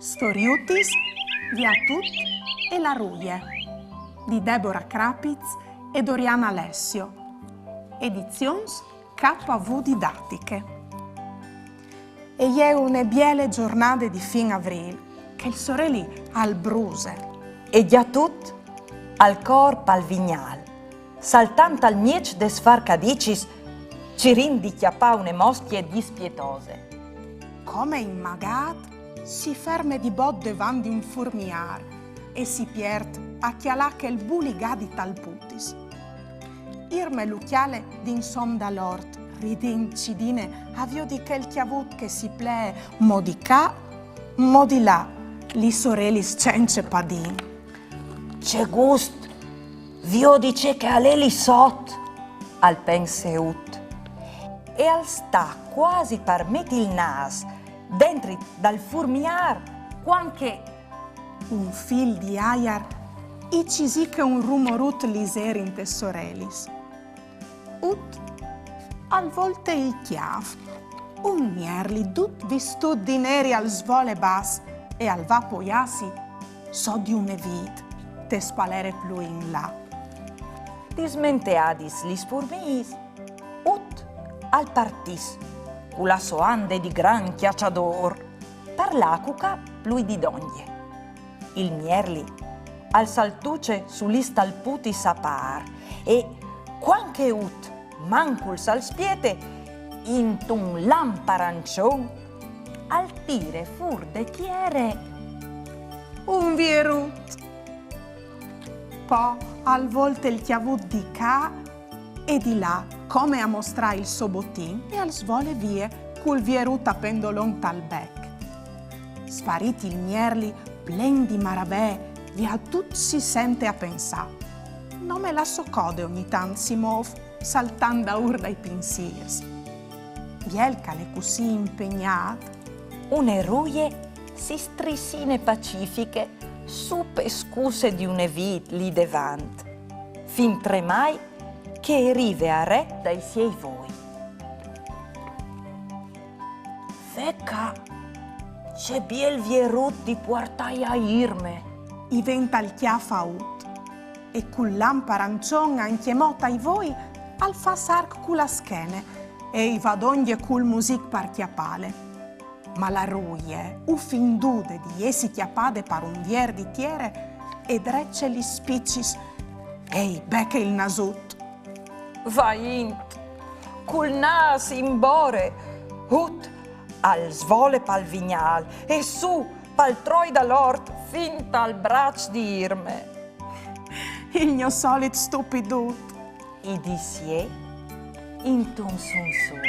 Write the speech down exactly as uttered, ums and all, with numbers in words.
Storiutis, Viatut e la ruie, di Debora Crapiz e Doriana Alessio. Ediziuns K V Didatiche. E je une biele giornade di fin avrîl, che il soreli al bruse. E Gjatut al cor pal vignâl, saltant al mieç des farcadicis, cirint di cjapâ une moscje dispietose. Come inmagât, si ferme di bot devant di un furmiâr e si piert a cjalâ chel buligâ di talputis. Irme lu cjale d'insom dal ort, ridint cidine a viodi chel cjavut che si plee mo di ca, mo di là, lis orelis cence padin. Ce gust! Viodi ce che al è li sot, al pense Ut. E al sta cuasi par meti il nâs dentri dal furmiâr, cuant che un fîl di aiar i cisiche un rumorut lizêr intes orelis. Ut al volte il cjâf. Un mierli dut vistût di neri al svole bas e al va a poiâsi sot di une vît, te spalere plui in là. Dismenteadis lis furmiis, Ut al partìs cu la sô ande di grant cjaçadôr par lâ a cucâ plui di dongje. Il mierli al saltuce su lis talputis a pâr e, cuant che Ut mancul sal spiete, intun lamp arancion al tire fûr de tiere un vierut. Po al volte il cjavut di ca e di là, come a mostrâ il so botin, e al svole vie cul vierut a pendolon tal bec. Sparît il mierli, plen di maravee, Viatut si sente a pensâ. Nome la sô code ogni tant si môf, saltant daûr dai pinsîrs. Biel che al è cussì impegnât, une ruie si strissine pacifiche su pe scusse di une vît li devant, fintremai che e rive aret dai siei voi. Ve ca, ce biel vierut di puartâi a Irme! I venta il cjâf a Ut, e cul lamp arancion ancjemò tai voi al fâs arc cu la schene e i va dongje cul music par cjapâle. Ma la ruie, ufindude di jessi cjapade par un vier di tiere, e drece lis spicis e i beche il nasut. Va int, cul nâs in bore, Ut al svole pal vignâl e su pal troi dal ort fin tal braç di Irme. Il gno solit stupidut, i dîs jê intun sunsûr.